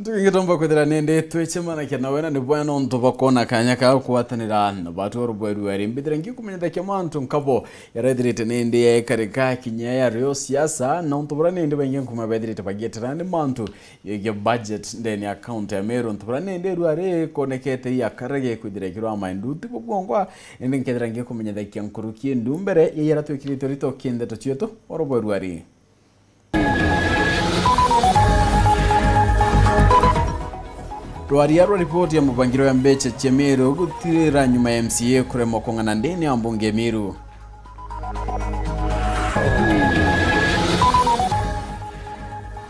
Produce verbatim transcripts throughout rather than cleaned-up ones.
Tukingi tomba kwithira nindi twicemanakia nawe, na ni bwega nontu bwa kwona kanya ka gukwatanira na batu oro bweru eri. Mbithira ngikumenyithakia mantu nkabo yarethirite nindi yekarika kinya ya rio siasa, na untu buria nindi baingi nkuma bethirite bagietera ni mantu yegie budget ndene ya county ya Meru. Untu buria nindi rua rikonekete i akarage kwithira ikirwa maindu ti bubwongwa, indi nkethira ngikumenyithakia nkuruki ndu mbere ya yara twikirite rito kindeto cietu oro bweru eri. Rwaria rwa ripoti ya mubangiro ya mbecha cia Meru gutirira nyuma ya M C A kuremwa kung'ana ndene ya mbunge ya Meru.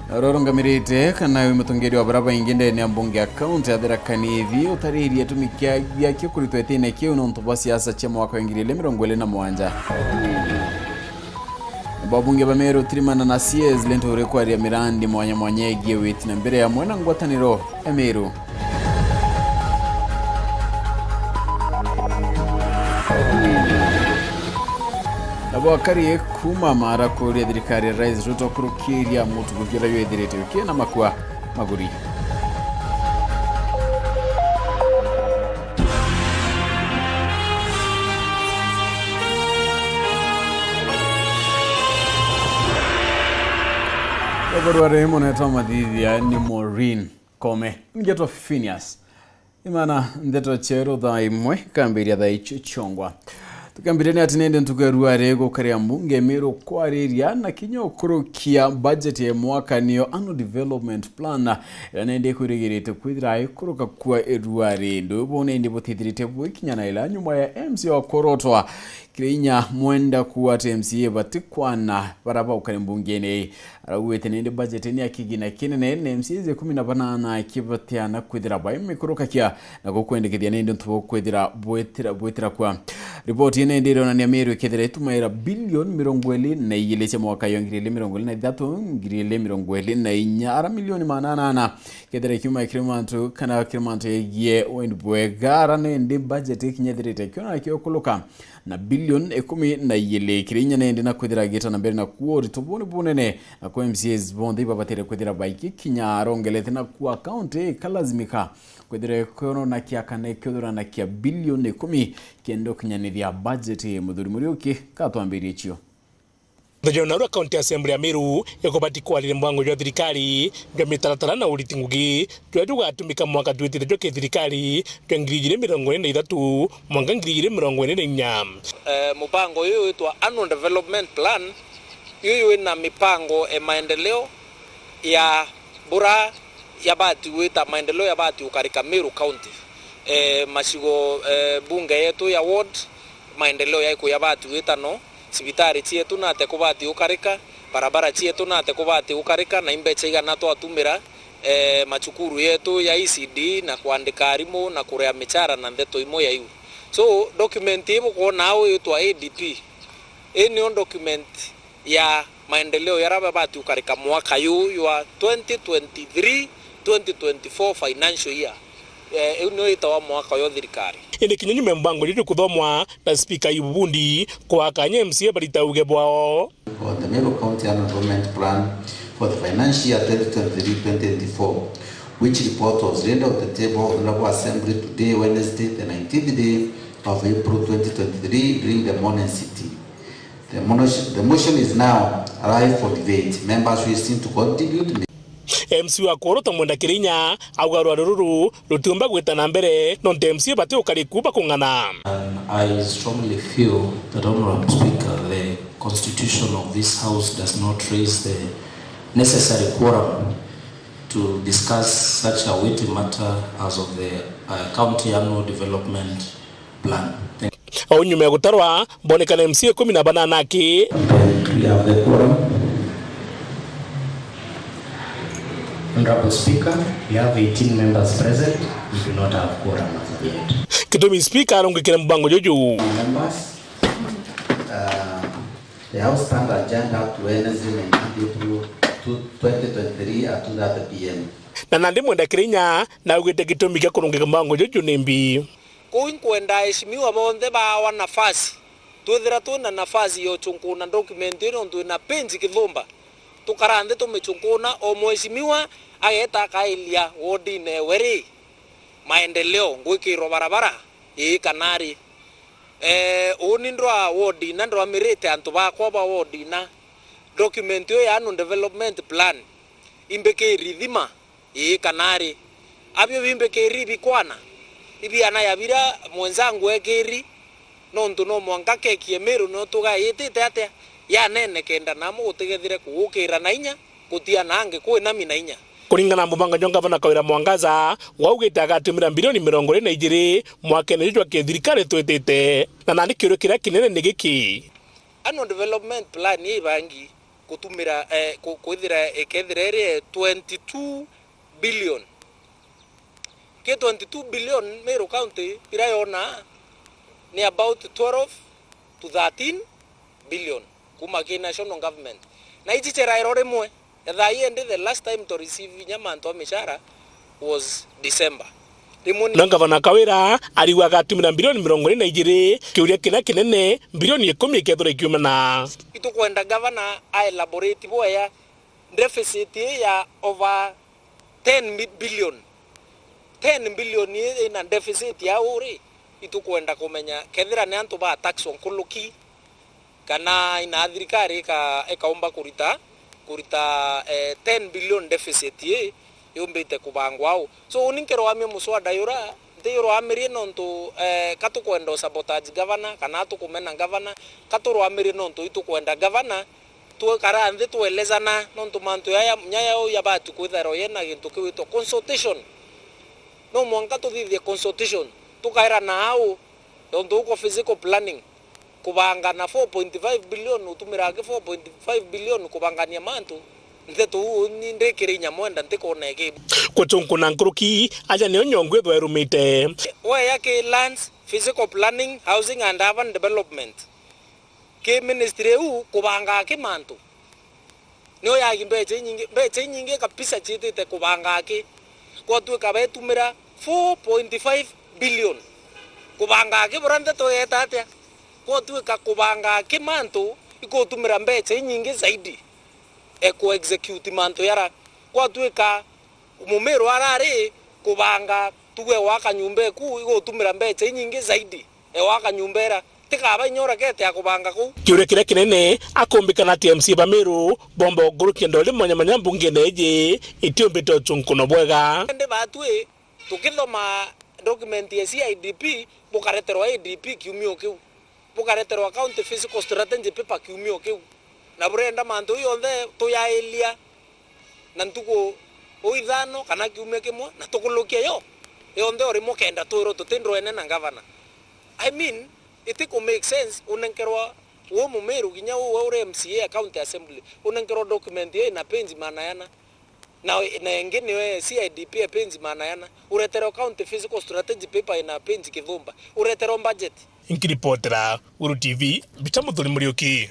Na uria urungamirite kana wi mutongeria wa baria baingi ndene ya mbunge ya kaunti ya Tharaka Nithi utaririe gitumi kia, giakio kuritwa itine kiu nontu bwa siasa cia mwaka wa ngiri igiri mirongo iri na mugwanja. Nabo abunge ba Meru Tirimana na C S Linturi kwaria mirandi mwanya mwanya igie witi na mbere amwe na ngwataniro ya Meru. Nabo akari kuuma Mara kuria thirikari ya Rais Ruto kurukiria mutugo juria jwithirite jukiena makua maguri. Uguo rwari munetwa mathithia ni Maureen Kome. Ngetwa Phineas. Imana ndeto cieru thaa imwe ikambiria thaa icio ciongwa. Tukambiria ni ati nindi ntuku ya ruari gukaria mbunge Meru kwariria na kinya ukurukia budget ya mwaka niyo annual development plan, iria nindi ikwirigirite kwithira ikuruka kwa iruari. Ndu bu nindi butithirite bwikinya na ila nyuma ya M C A wa kurotwa kiri inya mwenda kuuga ati M C A batikwana bara baukari mbungene. Araugite nindi budget ni ya kigina kinene, na M C As ikumi na banana kibatiana kwithira bai mikurukakia na gukwendekethia nindi untu bwa kwithira bwitira, bwitira kwa. Riboti ino indi ironania Meru ikethira itumaira bilioni mirongo iri na igiri cia mwaka yo ngiri igiri mirongo iri na ithatu, ngiri igiri mirongo iri na inya, ara milioni manana ana kethira ikiuma kiri mantu kana kiri mantu yegie wendi bwega, ara nindi budget ikinyethirite kiona kio kuluka na bilioni ikumi na igiri kiri inya nindi na kwithira agita na mbere na kuo urito buni bunene, na kwa M C As bonthe ibabatire kwithira baikikinya arongelete na kwa kaunti ikalazimika kwithira ikiona kiakana ikiuthurana kia bilioni ikumi kenda ukinyaniria budget. Muthuri Muriuki katwambirie cio. Thajona urua County Assembly ya Meru ikubati kwariria mwango jwa thirikari jwa mitaratara na uriti ngugi jwa jugatumika mwaka twitite jwa kithirikari jwa ngiri igiri mirongo iri na ithatu mwanka ngiri igiri mirongo iri na inya. Eh, mupango uyu witwa Annual Development Plan, uyu wina mipango e maendeleo ya bura yabati gwita maendeleo yabati ukarika Meru County. Eh, macigo, eh, bunge yetu ya ward, maendeleo yaiku yabati gwita no, cibitari cietu nate kubati ukarika, barabara cietu nate kubati ukarika, na imbecha igana twatumira, eh, macukuru yetu ya E C D na kwandika arimu na kuria michara na ndeto imwe ya iu. So, document ii bukwona au itwa A D P. Ii niyo document ya maendeleo yaria babati ukarika mwaka yu ywa twenty twenty-three, twenty twenty-four financial year. Eh, iu niyo itawa mwaka yo thirikari. Indi kinya nyuma ya mbango juju kuthomwa na Spika Ayubu Bundi, kwa kanya M C A barita uge bwao. For the Meru County Annual Development Plan for the financial year twenty twenty-three twenty twenty-four, which report was laid on the table of the Honorable Assembly today, Wednesday, the nineteenth day of April twenty twenty-three, during the morning sitting. The motion, the motion is now live for debate. Members wishing to contribute may M C wa Kuru Tamwenda Kirinya auga rwari ruru rutiumba gwita na mbere nontu M C A bati ukari ku bakung'ana. And I strongly feel that, Honorable Speaker, the constitution of this House does not raise the necessary quorum to discuss such a weighty matter as of the, uh, county annual development plan. Thank you. Au nyuma ya gutarwa, bonekana M C A ikumi na banana aki. Then we have the quorum. Honorable Speaker, we have eighteen members present. We do not have quorum as of yet. Gitumi Speaker arungikire mbango juju. Members, uh, the House stand adjourned up to Wednesday, nineteenth April, twenty twenty-three at two thirty P M. Na nandi Mwenda Kirinya naugite gitumi gia kurungika mbango juju ni mbi. Kuu inkwenda aheshimiwa bonthe baawa nafasi. Twithira twina nafasi ya uchunkuna document ino nontu ina page kithumba. Tukara nthi tumichunkuna, o mheshimiwa ageeta akailia wodine ewe ri, maendeleo, ngwikirwa barabara, ii kana ri. Eh, uuni ndwa wodi na ndwamirite antu bakwa ba wodi na document iyo ya annual development plan, imbikiri thima, ii kana ri. Abio bimbikiri bikwana, ibiana ya bira mwenzangu ekiri, nontu no mwanka keki ya Meru no tugayitite atia, yanene kenda namu gutigethire kugukira na inya, gutiana angi kwina mi na inya. Kuringana na mubanga jwa ngavana Kawira Mwangaza, waugite agatumira mbirioni mirongo iri na ijiri mwakene juju jwa kithirikari twitite, na nandi kiuria kiria kinene ni giki. Annual development plan ibangi gutumira, eh, ku-, kwithira ikethira iri twenty two billion. Ki twenty two billion Meru County ira yona ni about twelve to thirteen billion kuma ki national government. Na iji cirairwo rimwe, ethaa ii indi the last time to receive inya mantu a mishara was December. Rimwe ni. No ngavana Kawira ariuga agatumira mbirioni mirongo iri na ijiri, kiuria kiria kinene, mbirioni ikumi ikethirwa ikiumana. Itukwenda gavana a elaborate bwega deficit ii ya over ten mi-, billion. Ten billion ii ina deficit ya uu ri, itukwenda kumenya kethira ni antu ba tax o nkuluki, kana ina thirikari ika-, ikaumba kurita, kurita, eh, ten billion deficit ii yumbite kubangwa au. So, uni nkirwamia muswada yura, nti yurwamirie nontu, eh, ka tukwenda usabotage gavana, kana tukumena gavana, ka turwamirie nontu itukwenda gavana, twikara nthi twelezana, nontu mantu yaya, nyaya uu yabati kwithirwa yena gintu kiwitwa consultation. No mwanka tuthithie consultation, tukairana au, nontu uko physical planning, kubanga na four point five billion, utumiraga ki four point five billion kubangania mantu, nteto uu ni ndikiri inya mwenda ntikwona iki. Gutunkuna nkuruki, aja nio nyongu ithwa irumite. Weya ki lands, physical planning, housing and urban development. Ki ministry iu kubanga ki mantu. Nio yagi mbecha inyingi, mbecha inyingi kabisa ciitite kubanga ki. Gwatuika betumira four point five billion kubanga ki, bura nteto yeta atia? Gwatuika kubanga ki mantu ikutumira mbecha inyingi zaidi e ku execute mantu yara. Gwatuika Mumiru arari kubanga tuge gwaka nyumba eku igutumira mbecha inyingi zaidi e gwaka nyumba ira. Tikaba inya urekete ya kubanga kuu. Kiuria kiria kinene, akumbikana ati M C A ba Meru bomba ugurukia ndori mwanya mwanya mbungene iji itiumbite utunkuno bwega. Indi batwi tukithoma document ya C I D P, bukareterwa A D P kiumio kiu. Bukareterwa county physical strategy paper kiumio kiu, na burenda mantu jau jonthe tuyailia na ntuku uu ithano kana kiumia kimwe, na tukulukia yo yonthe o rimwe, kenda twirwo tuti ndwene na ngavana. I mean, itiku make sense unenkerwa uu Mumiru kinya uu uri M C A a county assembly, unenkerwa document ii ina page maana yana. Na, na ingi niyo C I D P ya page maana yana. Ureterwa county physical strategy paper ina page kithumba. Ureterwa budget. Nkiripotera Uru T V, Peter Muthuri Muriuki.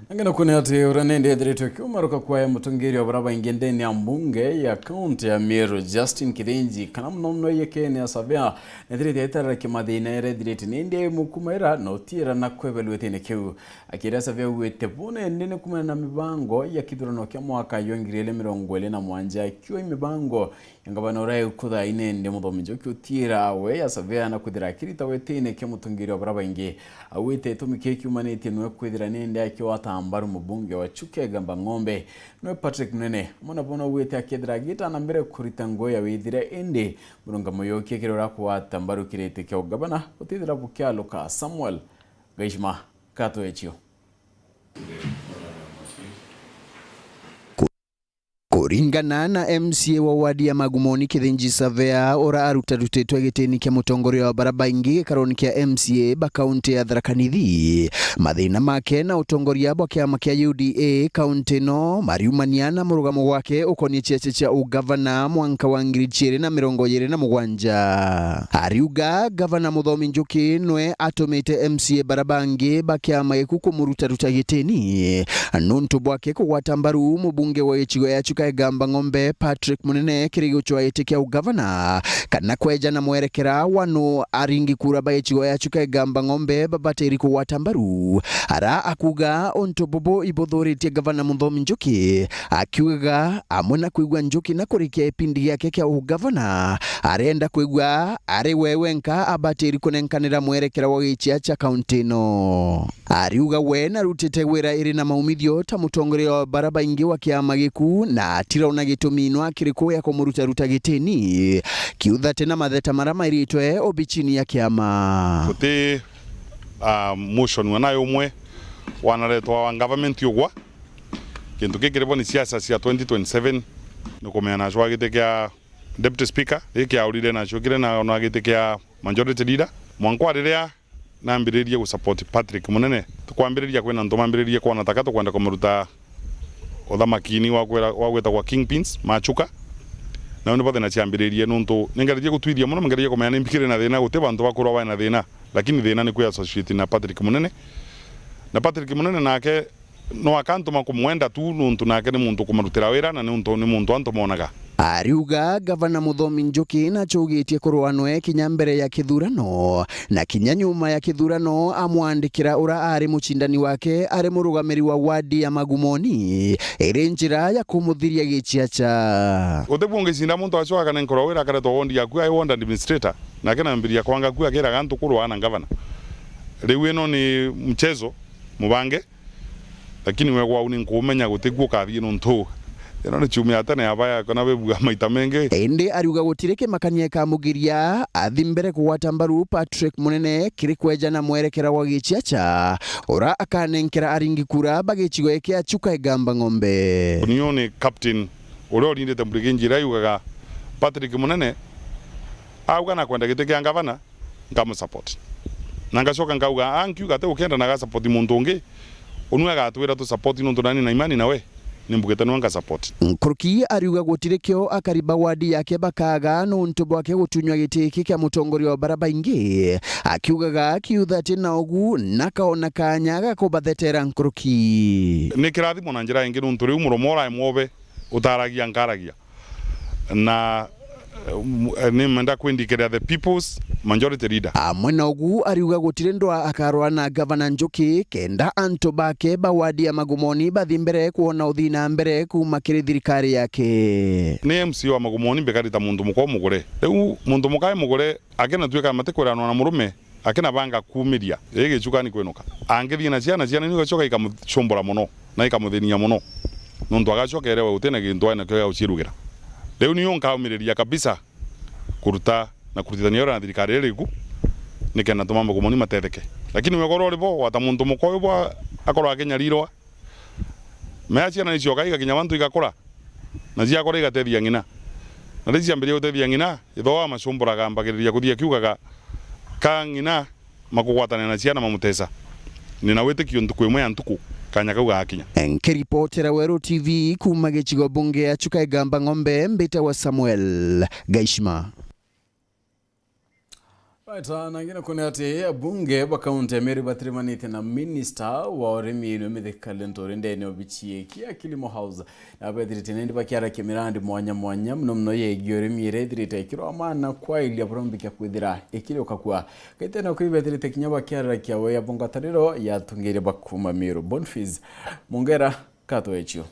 Nangi naku ni ati uria nindi ethiritwe kiumaruka kwaya mutongeria wa baria baingi ndene ya mbunge ya kaunti ya Meru, Justin Kithinji, kana muno muno yekene ya Savea, nethirite aitarira kimathina irethirite nindi mukumaira na utiira na kwebelwa itine kiu. Akiria Savea augite buna indi ni kumana na mibango ya kithurano kia mwaka jwa ngiri igiri mirongo iri na mwanja, kio i mibango ya ngavana uria ikuthaina indi Muthomi Njuki utiira we ya Savea na kwithira akirita wetine kia mutongeria wa baria baingi. Augite itumi kii kiumanitie niwe kwithira nindi akiwata mbaru mubunge wa Chuka Igamba Ng'ombe, niwe Patrick Munene, amwe na bona augite akethira agita na mbere kurita ngugi ya withire indi murungamo yokie kiri uria kwata mbaru kiriti kia ugavana gutithira bukialuka. Samuel Gaishima Kato Echio. Ku-, kuringana na M C A wa wadi ya Magumoni Kithinji Savea, ura arutarutitwe gitini kia mutongoria wa baria baingi gikaroni kia M C A ba kaunti ya Tharaka Nithi, mathina make na utongoria bwa kiama kia U D A kaunti ino mariumania na murugamo gwake ukonie ciaca cia ugavana mwanka wa ngiri ciiri na mirongo iiri na mugwanja. Ariuga gavana Muthomi Njuki nwe atumite M C A baria bangi ba kiama giku kumurutaruta gitini nuntu bwake kugwata mbaru mubunge wa gicigo ya Chuka Igamba Igamba Ng'ombe Patrick Munene kiri gucwa giti kia ugavana, kana kweja na mwerekera wa nu aringi kura ba gicigo ya Chuka Igamba Ng'ombe babatiri kugwata mbaru, ara akuga untu bubu ibuthuritie gavana Muthomi Njuki, akiugaga amwe na kwigua Njuki na kurikia gipindi giake kia ugavana, arenda kwigua ari we wenka abatiri kunenkanira mwerekera wa gicia cha kaunti ino. Ariuga we narutite wira iri na maumithio ta mutongoria wa bara baingi wa kiama giku, na atiraona gitumi inwa kiriku gia kumurutaruta gitini, kiuthate na matheta mara mairitwe obichini ya kiama. Guti, ah, motion wana umwe wanaretwa wa government ugwa. Kintu gikiribwa ni siasa cia twenty twenty-seven, ni kumenya nacio giti kia Deputy Speaker, giki aurire nacio kire na ona giti kia Majority Leader. Mwanka wa riria nambiririe gusupport Patrick Munene, tukwambiriria kwina antu mambiririe kwona taka tukwenda kumuruta uthamakini wa kwira, wa gwitagwa Kingpins, Machuka. Nao nibo thina ciambiririe, nuntu ningeririe gutwithia mono, ningeririe kumenya ni mbikire na thina, guti bantu bakurwa baina thina, lakini thina ni kwi associate na Patrick Munene. Na Patrick Munene nake no akantuma kumwenda tu, nuntu nake ni muntu kumarutira wira, na ni untu, ni muntu antu monaga. Ariuga gavana Muthomi Njuki nachugitie kurwa nwe kinya mbere ya kithurano, na kinya nyuma ya kithurano amwandikira ura ari mucindani wake ari murugamiri wa wadi ya Magumoni, iri njira ya kumuthiria giciacha. Uti bungicinda muntu acoka akanenkerwa wira akaretwa ward yaku ai ward administrator, nake nambiria kwanga ku akiraga antu kurwa na gavana. Riu ino ni mchezo mubange. Lakini we gwau ni nkumenya guti ku ukathii nuntu ino ni ciumia tene ya baya kana wibua maita mengi. Indi ariuga gutiri kimakania ikamugiria athi mbere kugwata mbaru Patrick Munene kiri kweja na mwerekera wa giciacha, ura akanenkera aringi kura ba gicigo kia Chuka Igamba Ng'ombe. Nio ni captain uria urindite mburi kinjira yugaga Patrick Munene auga nakwenda giti kia ngavana, nkamusupport. Na ngacoka nkauga, ankiuga ati ukienda na agasupport muntu ungi, unwe agatwira tusupport nuntu nani na imani nawe, nimbugite nwe ngasupport. Nkuruki ariuga gutiri kio akari ba wadi yake bakaga nuntu bwake gutunywa giti giki kia mutongoria wa bara baingi, akiugaga akiutha ati na ugu nakaona kanya ga kubathetera nkuruki. Ni kirathimo na njira ingi nuntu riu muromo urae mwobe utaragia nkaragia. Na, eh, m-, eh, ni menda kwindikira the people's majority leader. Amwe na ugu ariuga gutiri ndwa akarwa na gavana Njuki kenda antu bake ba wadi ya Magumoni bathi mbere kuona uthi na mbere kuma kiri thirikari yake. Ni M C A wa Magumoni mbikari ta muntu muka umugure. Riu muntu muka umugure akina twika matikwiranwa na murume, akina banga kuumiria, ii gicukani kwinuka. Angithii na ciana, ciana niu igacoka ikamucumbura mono, na ikamuthinia mono. Nuntu agacoka erewe uti na gintu aina kio gia gucirugira. Riu niu nkaumiriria kabisa kuruta na kurutithania wira na thirikari iri iku, nikenda antu ma Magumoni matetheke. Lakini wega uria uri bo, wata muntu muka uyu bwa akorwa akinyarirwa, mea ciana nicioka igakinya bantu igakura, na ciakura igatethia ng'ina. Na riria ciambiria gutethia ng'ina, ithe wao amacumburaga ambagiriria kuthii akiugaga, ka ng'ina makugwatania na ciana mamutesa. Nina witikio ntuku imwe ya ntuku, kanya kau gagakinya. Nkiripotera Weru T V kuma gicigo bunge ya Chuka Igamba Ng'ombe, mbitagwa Samuel Gaishima. Right, ah, na ngina kune ati abunge ba kaunti ya Meru batirimanite na minista wa urimi na mithikari Linturi ndene obichi eki ya Kilimo House, na bethirite nindi bakiarakia mirandi mwanya mwanya, muno muno yegii urimi iria ithirite ikirwamana kwairia burombi kia kwithira ikiriuka kwa. Kaitene kwi bethirite kinya bakiarakia we ya bungatariro ya atongeria ba kuma Meru. Boniface Mungera, katwechio.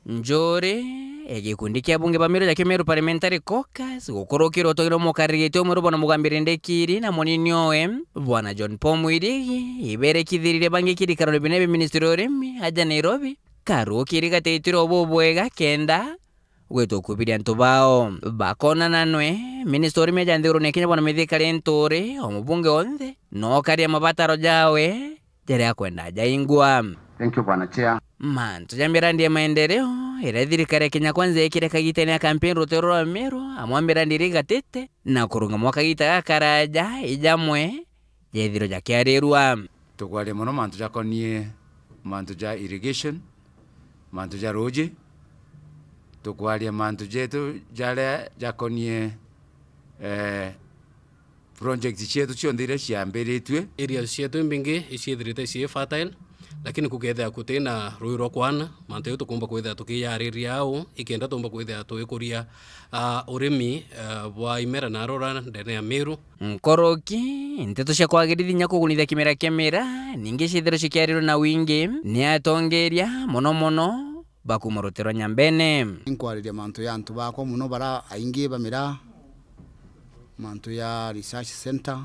Njuri, e gikundi kia bunge ba Meru ja Kimeru Parliamentary Caucus, gukurukirwa utongeri mukaririte umwe bwana Mugambire Ndekiri na munini owe, bwana John Paul Mwirigi, iberekithirire bangi kiri karoni binene bia ministry ya urimi, aja Nairobi, karukiri gatitiro bubwega kenda gwita ukubiria antu bao. Bakonana nwe, minista urimi aja nthigurune Kenya bwana Mithika Linturi, o mubunge onthe, nokaria mabataro jawe, jaria akwenda jaingwa. Thank you, Bwana Chair. Mantu ja mirandi ya maendeleo, iria thirikari ya Kenya Kwanza yekire kagitene ya kampeni rutero rwa Meru, amwe a mirandi iria igatite, na kurunga mwa kagita gakaraja, ijamwe, jethirwe jakiarirwa. Tukwaria mono mantu jakonie mantu ja irrigation, mantu ja ruuji, tukwaria mantu jetu jaria jakonie, eh, Project cietu cionthe iria ciambiritue. Areas cietu imbingi iciithirite cii fertile, lakini kukethira kutina rui rwa kwana, mantu jau tukumba kwithira tukiyariria au, ikenda tumba kwithira tuikuria, ah, urimi, ah, bwa imera na arora ndene ya Meru. Nkoroki, nteto cia kwagirithia inya kugunithia kimera kia miraa, ningi ciithirwe cikiarirwe na wingi ni atongeria, mono mono ba kuuma rutere rwa Nyambene. Inkwariria mantu ya antu bakwa mono bara aingi ba miraa, mantu ya research center,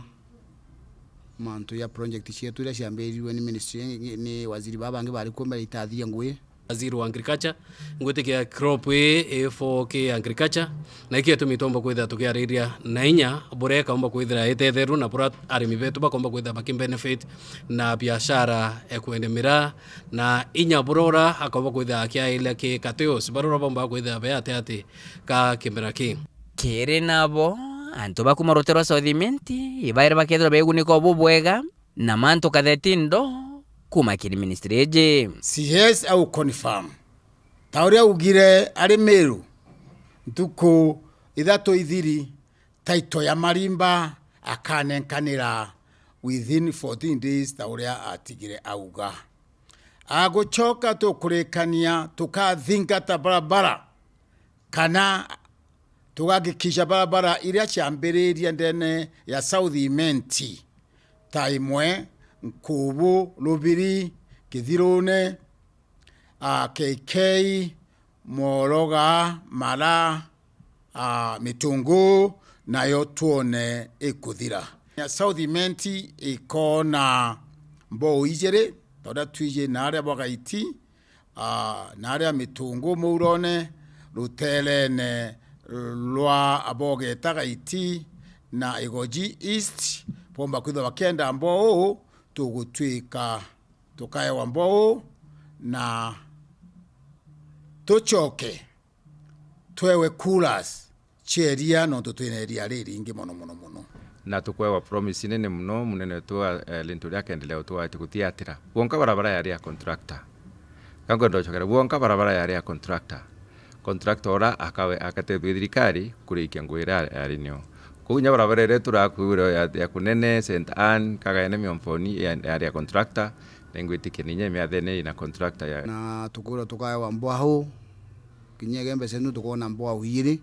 mantu ya project cietu iria ciambirirwe ni ministry, ni waziri baa bangi bari kuo mbere itathiria ngugi. Waziri wa Agriculture, ngwitikia crop ii i for ki agriculture, na iki gitumi tumba kwithira tukiariria na inya buria ikaumba kwithira itetherwe na buria arimi betu bakomba kwithira bakibenefit na biashara ya kwendia miraa, na inya buria ura akomba kwithira akiairia ki Kateos, baria ura bomba kwithira be ati ati ka kimera ki. Kiri nabo, antu ba kuuma rutere rwa South Imenti ibaire bakethirwa begunika o bubwega na mantu katheti ndo kuuma kiri ministry iji. C S au confirm, ta uria augire ari Meru, ntuku ithatu ithiri, title ya Marimba akanenkanira within fourteen days, ta uria atigire auga. Agucoka tukurikania tukathingata barabara kana tugahakikisha barabara iria ciambiririe ndene ya South Imenti, ta imwe Nkubu, Rubiri, Kithirune, a, K K, Moroga, Mara, a, Mitungu, nayo twone ikuthira. Ya South Imenti ikona mbou ijiri, ta uria twiji na aria bwa Gaiti, a, na aria Mitungu Mourone, ruterene rwa Abogeta Gaiti na Igoji East, bomba kwithirwa bakienda mbou, tugutwika tukaewa mbou na tucoke twewe coolers cia iria, nontu twina iria riringi mono, mono, mono. Na tukwewa promise nene mono, munene wetu wa, eh, Linturi akendelea utwati gutiatira. Gwonka barabara yari ya contractor. Ka nkwenda gucokera, gwonka barabara yari ya contractor. Contractor ura akawe, akatethua thirikari kurikia ngugi iria yari nio. Kou inya barabara iria turakuire ya, ya Kunene, Saint Anne, Kagaene, Miomponi, ya, yari ya contractor, na ingwitikia ninya miathene ina contractor ya. Na tukwirwa tukaewa mbwau, kinya Igembe cenu tukoona mbwau ijiri.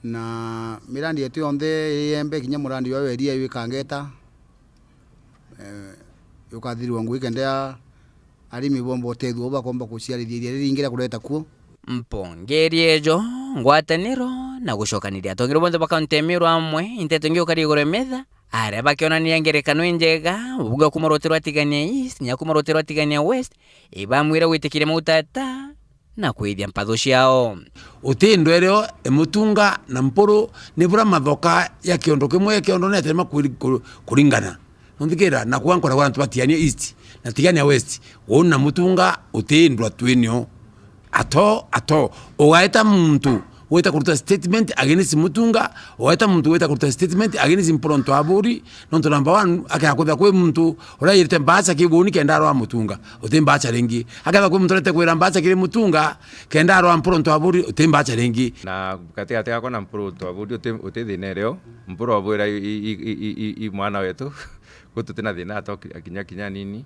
Na mirandi yetu yonthe iyembe, kinya murandi wa weria wikangeta, eh, yukathirwa ngugi kenda arimi bomba utethua u bakomba kuciarithia iria riringi ria kureta kuo. Mpongeri ejo, ngwataniro na gucokaniria atongeria bonthe ba kaunti ya Meru amwe, inteto ingi ukari iguru ya metha, aria bakionaniria ngerekano injega, ubunge kuuma rutere rwa Tigania East, kinya kuuma rutere rwa Tigania West, ibamwire gwitikiria mautata na kwithia mpatho ciao. Uti ndwerio, Mutunga na Mpuru ni bura mathoka ya kiondo kimwe, ya kiondo ni atirema kuri-, ku-, kuringana. Nunthikira, na kuga nkoragwa antu ba Tigania East na Tigania West, uu na Mutunga uti ndwa twinio. Ato, ato. Ugaeta muntu wita kuruta statement against Mutunga, ugaeta muntu wita kuruta statement against Mpuru Ntu Aburi, nontu number one, akea kwithira kwi muntu urairite mbacha kibuni kenda arwa Mutunga, uti mbacha ringi. Akethira kwi muntu urete kwira mbacha kiri Mutunga kenda arwa Mpuru Ntu Aburi, uti mbacha ringi. Na gatigati gakwa na Mpuru Ntu Aburi uti, uti thina irio. Mpuru Aburi i, i, i, i, i, i mwana wetu. Kuu tutina thina ato ki-, kinya, kinya nini.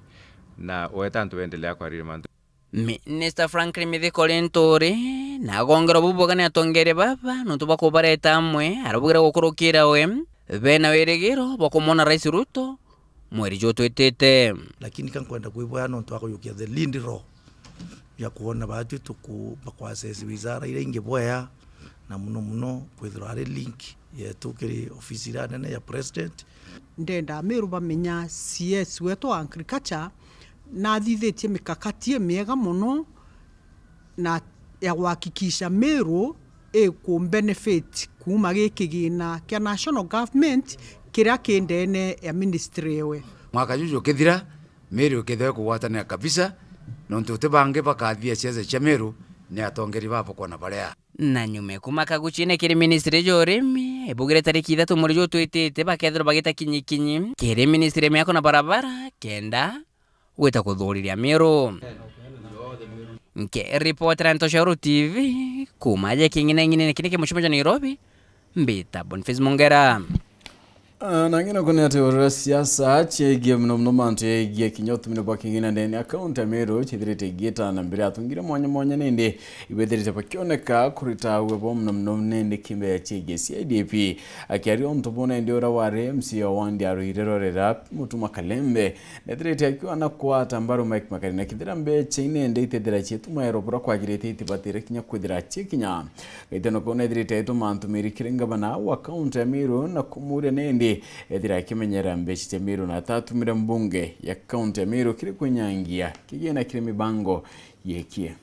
Na weta antu bendelea kwarire mantu. Minister Franklin Mithika Linturi na agongera bubwega ni atongeria baba nontu bwa kubareta amwe, arabugire gukurukira we, bena wirigiro bwa kumwona Rais Ruto mweri jutwitite. Lakini ka nkwenda kwibwaya nontu wa kujukia the lead role ya kuona baatwi tuku-, bakwasesi wizara iria ingi bwea, na muno muno kwithirwa ari link yetu kiri ofisi iria nene ya president. Ndenda Meru bamenya C S wetu wa agriculture nathithitie mikakati imiega mono na ya kuhakikisha Meru iku benefit kuuma gi kigina kia national government kiria ki ndene ya ministry ewe. Mwaka juju ukithira, Meru ikethirwa ikugwatanira kabisa, nontu uti bangi bakathithia siasa cia Meru ni atongeri babo kwona baria. Na nyuma ya kuuma kaguchine kiri ministry ya urimi, ibugire tariki ithatu mweri jutwitite bakethirwa bagita kinyikinyi kiri ministry ya miako na barabara kenda gwita kuthuriria Meru. Nke ripotera Ntoshoro T V kuuma aja king'ineng'inene kini kia mucimo jwa Nairobi, mbita Boniface Mongera. Ah, na ngina kuni ati urura siasa ciegie muno muno mantu yegie kinya utumire bwa kingina ndene ya kaunti ya Meru cithirite igiita na mbere atungire mwanya mwanya nindi ibethirite bakioneka kurita uwe bo muno muno nindi kimbe ya ciegie C I D P. Akiaria untu buna indi ura wari M C A wa wandi ya Ruire Rorera Mutuma Kalembe nethirite akiwa na kwata mbaru Mike Makarina kithira mbecha inende itethira cietuma ero bura kwagirite itibatire kinya kwithira cikinya. Gaitano kau nethirite aituma ntumiri kiri ngavana wa kaunti ya Meru na kumuria nindi ethira akimenyera mbecha cia Meru na atatumire mbunge ya kaunti ya Meru kiri kwinyangia kigina kiri mibango yekie.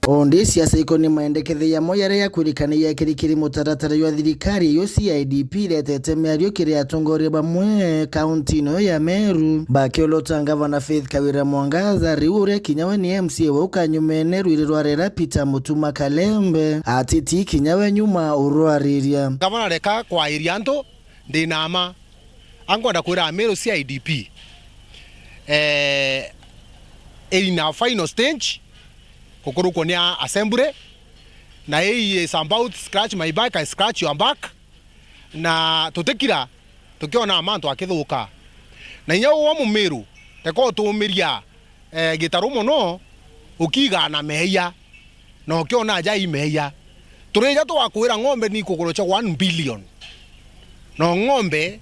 Ondi siasa iko ni maendeketho yamo yaria yakwirikana yakirikiri mutaratara jwa thirikari, iyo C I D P iretete miario kiri atongoria bamwe kaunti ino ya Meru, bakiolota ngavana Faith Kawira Mwangaza, riu uria kinya we ni M C A wau kanyumene Ruire Rorera Peter Mutuma Kalembe, atiti kinya we nyuma urwariria. Ngavana, reka kwairia antu, ndi na ma. Ankwenda kwira Ameru C I D P, eh, in a final stage, gukurukwo ni a assembly, na he is about scratch my back, I scratch your back, na tutikira tukiona mantu akithuka. Na inya uwe Mumiru, reka utumiria, eh, gitaru mono, ukiigaa na meeyia, na ukiona aja i meeyia. Turija twakwira ng'ombe ni kugurwa cia one billion. No ng'ombe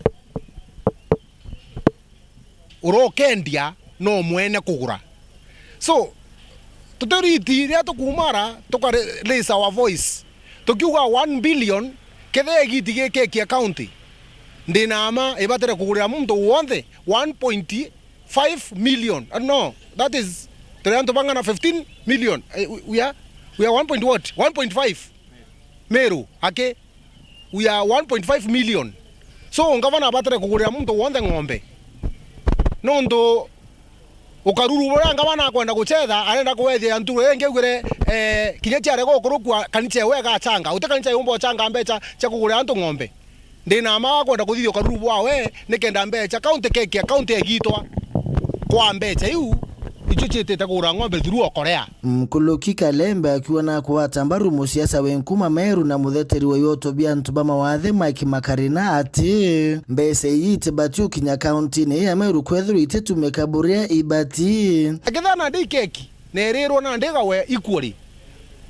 urokendia no mwene kugura. So, tutiriti riria tukumara, tuka ra-, raise our voice. Tukiuga one billion, kethira igiti gikekia county, ndi na ma ibatire kugurira muntu wonthe one point five million. Uh, no, that is, turi antu bangana? Fifteen million. Eh, we, we are, we are one point what? One point five. Meru, aki, we are one point five million. So, ngavana abatire kugurira muntu wonthe ng'ombe. Nontu ukaruru buria ngavana akwenda gucetha, arenda kuwethia nturo ingi ugire, eh, kinya ciarega gukurukua, kanisa ewe igachanga. Uti kanisa yumba uchanga mbecha cia kugurira antu ng'ombe. Ndi na ma akwenda kuthithia ukaruru bwawe, nikenda mbecha county kekia county egitwa kwa mbecha iu, icio ciitite kugura ng'ombe through okorea. Mkuluki Kalembe akiuga na kugwata mbaru musiasa wi nkuma Meru na mutheteri wa ioto bia antu ba mawathe Mike Makarina ati mbeca ii itibati ukinya kauntine ya Meru kwethirwa ititumika buria ibati. Akethira nandi ikeki na irirwa nandi igawe equally,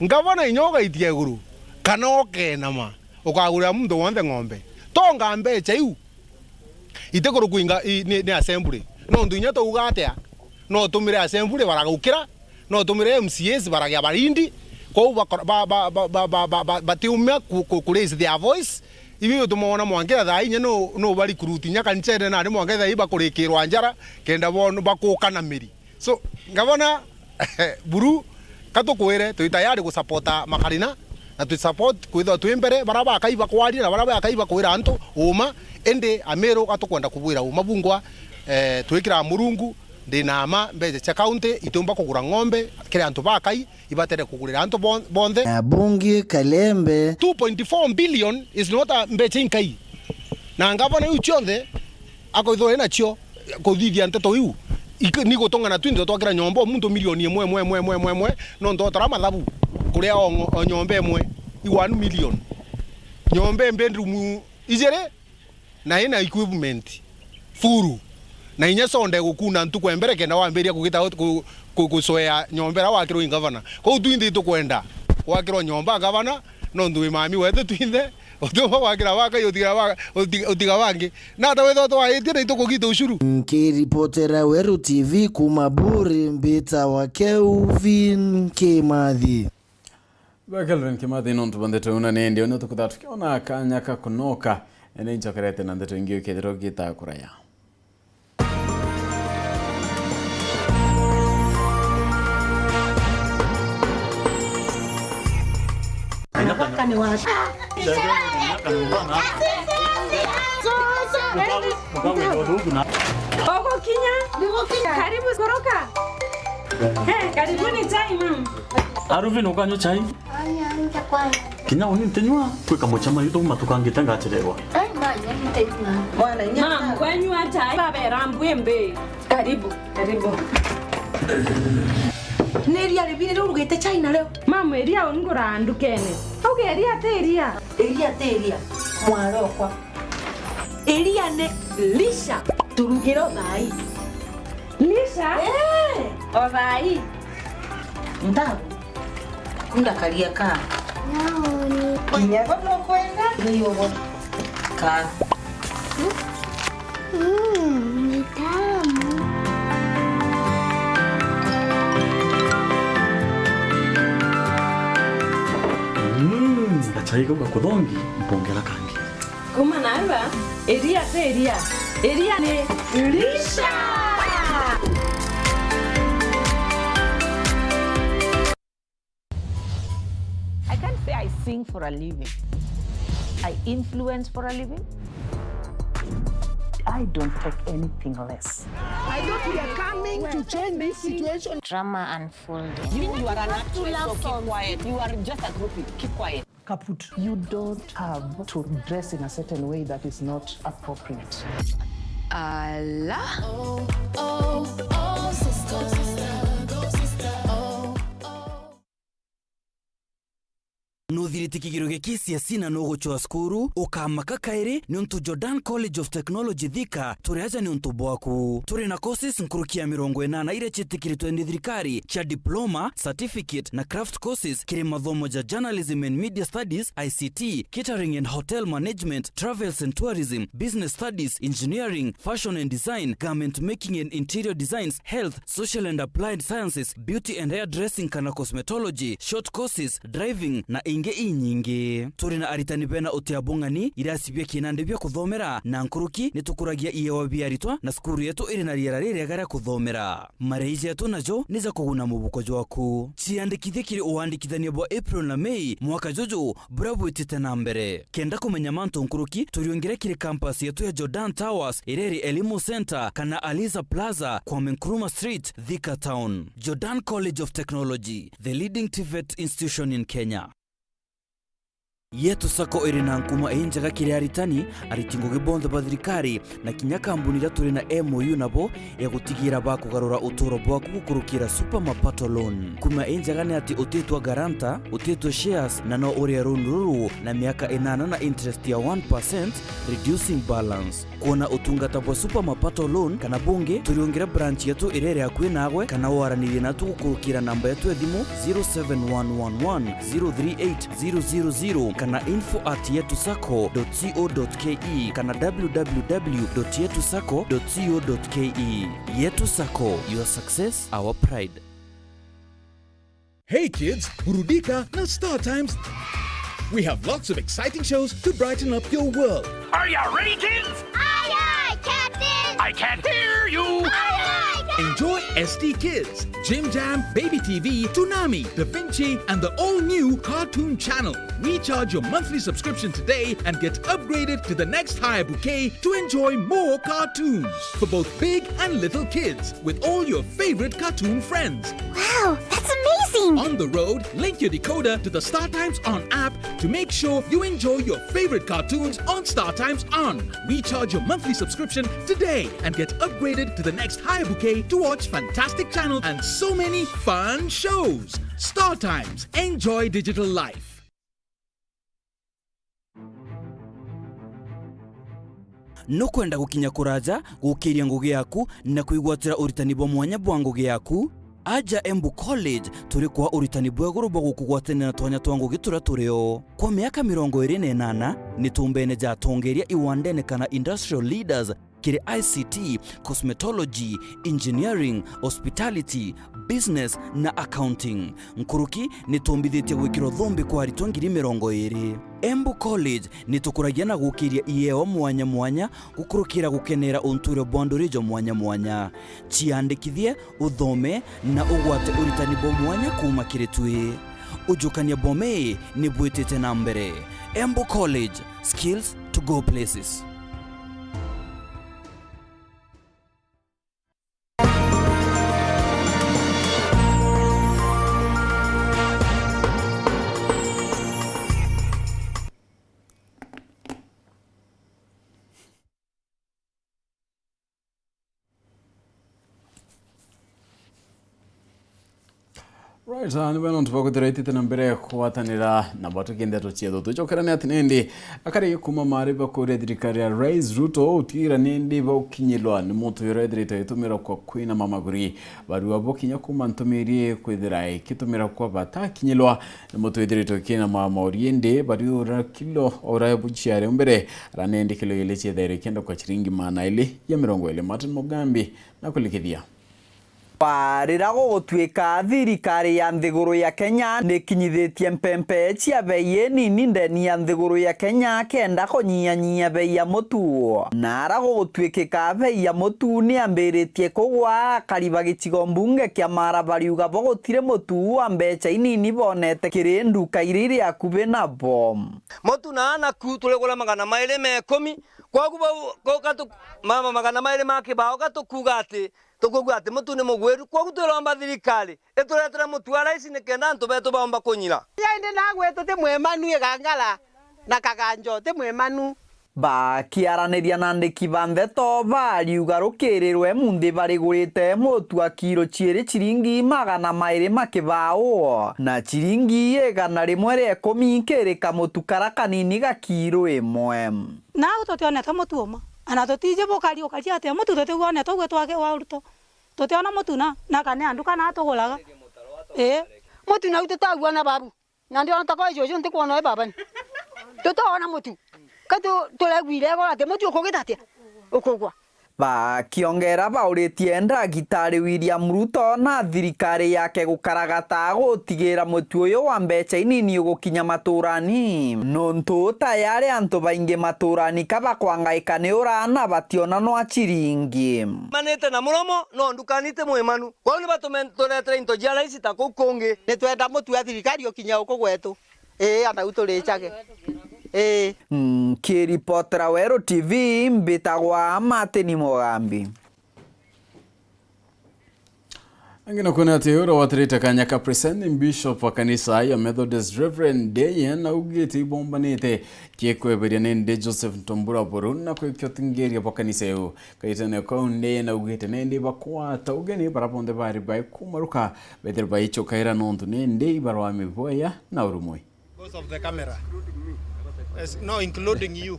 ngavana inya ugaitia iguru kana ukenama, ukagurira muntu wonthe ng'ombe. Tonga mbecha iu. Itikurukua inga-, i-, ni, ni assembly. Nontu inya twauga atia, no utumire assembly baragaukira, no utumire M C As baragia barindi, kwou bakora-, ba, ba, batiumia ku, ku, ku raise their voice. Ibi bituma wona mwangira thaa inya no, no ba recruit inya kanisene nandi mwangira thaa ii bakurikirwa njara, kenda bono bakuka na miri. So, ngavana, buru, ka tukwire, twi tayari gusapota Makarina, na twi support kwithirwa twi mbere, baria bakai bakwaria na baria bakai bakwira antu uuma, indi Amiru ka tukwenda kubwira uuma bungwa, eh, twikira Murungu, ndi na ma, mbecha cia county itiumba kugura ng'ombe kiri antu bakai, ibatere kugurira antu bon-, bonthe. Abunge Kalembe. Two point four billion is not a mbecha inkai. Na ngavana iu cionthe, akwithirwa inacio kuthithia nteto iu, ik-, ni gutung'ana twinthe twakira nyomba o muntu milioni imwe, imwe, imwe, imwe, imwe, imwe, nontu otara mathabu, kuria o ngo-, o nyomba imwe i one million. Nyomba i bedroom ijiri, na ina equipment full. Na inya sonde gukuna ntuku ya mbere kenda wambiria kugita ku-, ku-, gucoea nyomba iria wakirwe i ngavana. Kwou twinthe itukwenda gwakirwa nyomba ngavana, nontu wi mami wetu twinthe, utiumba gwakira bakai utiga ba-, uti-, utiga bangi. Na ata wethirwa twaitie na itukugita ushuru. Nkiripotera Weru T V kuma Buri, mbitawa Kelvin Kimathi. Ba Kelvin Kimathi, nontu bwa ndeto iu na nindi, uni tukutha tukiona kanya ka kunoka, ni ncokerete na ndeto ingi ukethirwa ugita kuraya. Mwaka ni wa Ugukinya? Karibu kuruka. Eh, karibuni chai, ma'am. Aruvin, ukanywa chai? Aya, nje kwanza. Kinya uni ntinywa, kwi kamucemani tumatukangite ngachererwa. Ai, manya, ntinywa. Mwana, inya. Ma'am, kwenywa chai, babera mbwimbi. Karibu, karibu. Ni iria ribiri riu urugite chai nario? Ma'am, iria ungura ndukene. Auga iria ti iria. Iria ti iria. Mwarokwa. Iria ni lisha. Turugire o thaai. Lisha? Eh. O thaai. Ntabu. Kunda karia ka. Naoni. Kinya bo nukwenda? Ni ugo. Ka. Mm, ni tamu. Mm, gachai kau gakuthongi, mpongera kangi. Kuma na aba, iria ti iria. Iria ni lisha. I can't say I sing for a living. I influence for a living. I don't take anything less. I thought we are coming to change this situation. Drama unfolding. You, you are an actress, so keep quiet. You are just a groupie. Keep quiet. Kaput. You don't have to dress in a certain way that is not appropriate. Ala. Nuthirite kigiro gia K C S E na nugucwa cukuru, ukamaka kairi niuntu Jordan College of Technology Thika turi aja niuntu bwaku. Turi na courses nkuruki ya mirongo inana iria ciitikiritwe ni thirikari cia diploma, certificate na craft courses kiri mathomo ja journalism and media studies, I C T, catering and hotel management, travels and tourism, business studies, engineering, fashion and design, garment making and interior designs, health, social and applied sciences, beauty and hairdressing kana cosmetology, short courses, driving na ingi inyingi. Turi na aritani bena utia bung'ani, irasi bia kinandi bia kuthomera na nkuruki ni tukuragia iewa bia aritwa na cukuru yetu iri na riera ririega ria kuthomera. Marei jetu najo ni ja kuguna mubuko jwaku. Ciandikithie kiri uandikithania bwa April na May mwaka juju buria bwitite na mbere. Kenda kumenya mantu nkuruki, turiungire kiri campus yetu ya Jordan Towers, iria iri Elimu Center kana Aliza Plaza, Kwame Nkrumah Street, Thika Town. Jordan College of Technology, the leading TVET institution in Kenya. Yetu Sacco iri na nkuma injega kiri aritani, ariti ngugi bonthe ba thirikari, na kinya kambuni iria turi na M O U nabo ya gutigira bakugarura uturo bwaku gukurukira Super Mapato Loan. Nkuma injega ni ati utitwa guarantor, utitwe shares, na no urie loan ruru na miaka inana na interest ya one percent, reducing balance. Kwona utungata bwa Super Mapato Loan kana bungi, turiungire branch yetu iria iri akui naagwe, kana waranirie natu gukurukira namba yetu ya thimu zero seven one one one zero three eight zero zero zero kana info at yetu sacco dot co dot ke kana w w w dot yetu sacco dot co dot ke. Yetu Sacco, your success, our pride. Hey kids, burudika na Star Times. We have lots of exciting shows to brighten up your world. Are you ready, kids? Aye, aye, Captain! I can't hear you! Aye, aye, Captain! Enjoy S T Kids, Jim Jam, Baby T V, Toonami, Da Vinci, and the all-new Cartoon Channel. Recharge your monthly subscription today and get upgraded to the next higher bouquet to enjoy more cartoons for both big and little kids with all your favorite cartoon friends. Wow, that's amazing! On the road, link your decoder to the Star Times On app to make sure you enjoy your favorite cartoons on Star Times On. Recharge your monthly subscription today and get upgraded to the next higher bouquet to watch fantastic channels and so many fun shows. Star Times. Enjoy digital life. Nukwenda gukinya kuraja gukiria ngugi yaku na kwigwatira uritani bwa mwanya bwa ngugi yaku? Aja Embu College, turi kwa uritani bwa iguru bwa gukugwatania na twanya twa ngugi turia turio. Kwa miaka mirongo iri na inana, ni tumbene ja atongeria iwandene kana industrial leaders kiri I C T, cosmetology, engineering, hospitality, business na accounting. Nkuruki, ni tumbithitie gwikirwa thumbi kwa aritwa ngiri mirongo iri. Embu College ni tukuragia na gukiria iewa mwanya mwanya gukurukira gukenera untuuro bwa nduri jwa mwanya mwanya. Ciandikithie, uthome na ugwate uritani bwa mwanya kuuma kiri twi. Ujukania bwa mii ni bwitite na mbere. Embu College, skills to go places. Right, ah, ni bwega nontu bwa kwithirwa itite na mbere kugwatanira na batuki ndeto cietu. Tucokerane ati nindi akari kuma mari bakuria thirikari ya Rais Ruto utigira nindi baukinyilwa ni muntu uria ethirite agitumira kwa kwina mamaguri. Barua bo kinya kuma ntumiri kwithira ikitumira kwa batakinyilwa ni muntu ethirite ukina mamaguri indi bariura kilo ora buciare mbere ara nindi kilo ili ciethaire ikienda kwa ciringi magana iri ya mirongo iri. Martin Mugambi na kulikithia. Barira gugutwika thirikari ya nthiguru ya Kenya nikinyithitie mpempe cia bei inini ndeni ya nthiguru ya Kenya kenda kunyianyia bei ya mutu. Na ara gugutwikika bei ya mutu niambiritie kugwa, akari ba gicigo mbunge kia Mara bariuga bo gutiri mutu wa mbeca inini bonete kiri nduka iria iri akubi nabo. Mutu na anaku turigura magana mairi ma ikumi, kwogu bau, ko gatu-, mama magana mairi ma kibao gatukuga ati Tukuigua ati mutu ni mugwiru, kwogu twiromba thirikari ituretere mutu wa raisi nikenda antu betu baumba kunyira. Indi nagwe tuti mwimanu, igangara na kaganjo ti mwimanu. Bakiaraniria na andiki ba ndeto, bariuga rukiri rwe munthi barigurite mutu wa kiro ciiri ciringi magana mairi ma kibao, na ciringi igana rimwe ria ikumi kiri kamutu kara kanini ga kiro imwe. Nau tutionete mutu uma, ana tutiji bukari ukari atia mutu tutiwonete ugwe twake wa uruto. Tutiona mutu na, na kane andu kana tuguraga. Ii. Mutu nau tutawona babu. Na ndiona ta kwa juju ntikwona we baba ni. Tutawona mutu. Ka tu-, turegwire igoro ati mutu ukugita atia? Ukugwa. Bakiongera bauritie Ndagitari William Ruto na thirikari yake gukaragata gutigira mutu uyu wa mbeca inini ugukinya maturani, nontu tayari antu baingi maturani ka bakwangaika ni ura na bationa nwa ciringi. Manite na muromo, no ndukani ti mwimanu. Kwou ni batume turetere into cia raisi ta kuu kungi. Ni twenda mutu wa thirikari ukinya guku gwetu. Ii, anau turicage. Ii. Nkiripotera Weru T V, mbitagwa Martin Mugambi. Angi na kwona ati uria watirite kanya ka presiding bishop wa kanisa ya Methodist, Reverend Ndeye, naugite ibombanite kikweberia nindi Joseph Ntombura Buru na kwikio tingiria bwa kanisa iu. Kaitene kau Ndeye naugite nindi bakwata ugeni bara bonthe bari baikumaruka bethire baichukaira nontu nindi ibarwami bwaya na urumwe. Because of the camera. Yes, no, including you.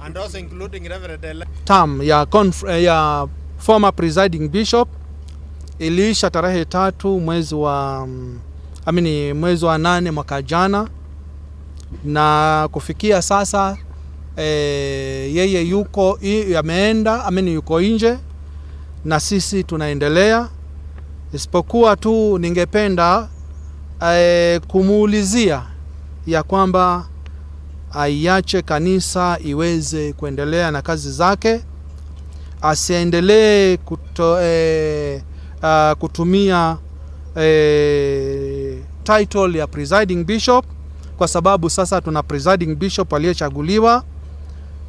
And also including Reverend Ele- Term ya conf-, eh, ya former presiding bishop iliisha tarehe tatu mwezi wa, mm, I mean, mwezi wa nane mwaka jana, na kufikia sasa, eh, yeye yuko i-, ameenda, I mean, yuko nje, na sisi tunaendelea. Isipokuwa tu ningependa, eh, kumuulizia ya kwamba aiache kanisa iweze kuendelea na kazi zake, asiendelee kuto-, eh, ah, kutumia, eh, title ya presiding bishop, kwa sababu sasa tuna presiding bishop aliyechaguliwa,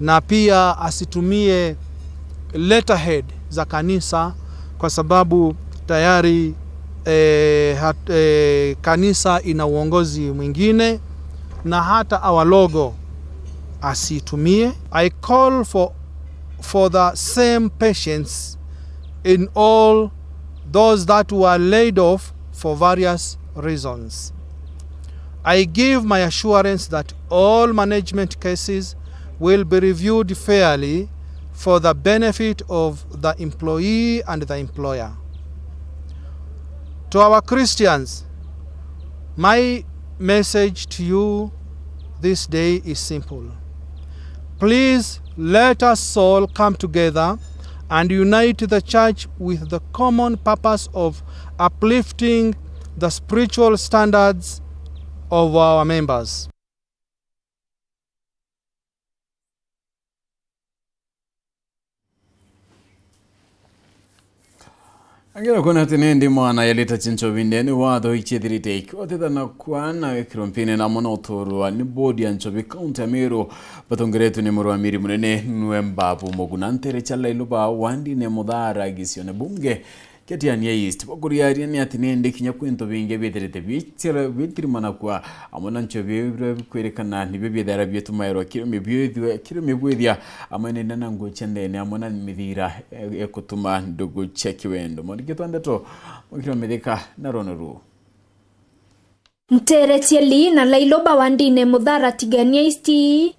na pia asitumie letterhead za kanisa, kwa sababu tayari, eh, hat-, eh, kanisa ina uongozi mwingine, na hata our logo asitumie. I call for, for the same patience in all those that were laid off for various reasons. I give my assurance that all management cases will be reviewed fairly for the benefit of the employee and the employer. To our Christians, my message to you this day is simple. Please let us all come together and unite the church with the common purpose of uplifting the spiritual standards of our members. Angira kwona ati nindi mwana yalita chinchobi ndeni watho ichiethirite ikiotithana kwana wekirwo mpini na mwana uturwa ni bodi ya nchobi kaunti ya Meru, batongeretwe ni murwamiri munene nwe Mbabu Muguna ntere cha Lailuba wandine Muthara gicione bunge Ketiania East. Bakuriaria ni ati nindi kinya kwinto bingi bithirite bichira-, bitirimanakua amwe na nchobi biria bikwirikana nibio biethera bietumairwa kiri mibwithia, kiri mibwithia amwe nindi na nguo cia ndene amwe na mithira e-, ekutuma ndugu cia kiwendo. Mwandiki twa ndeto Mukiro Mithika na rono ruu. Ntere Tieli na Lailoba wa ndine Muthara Tigania East,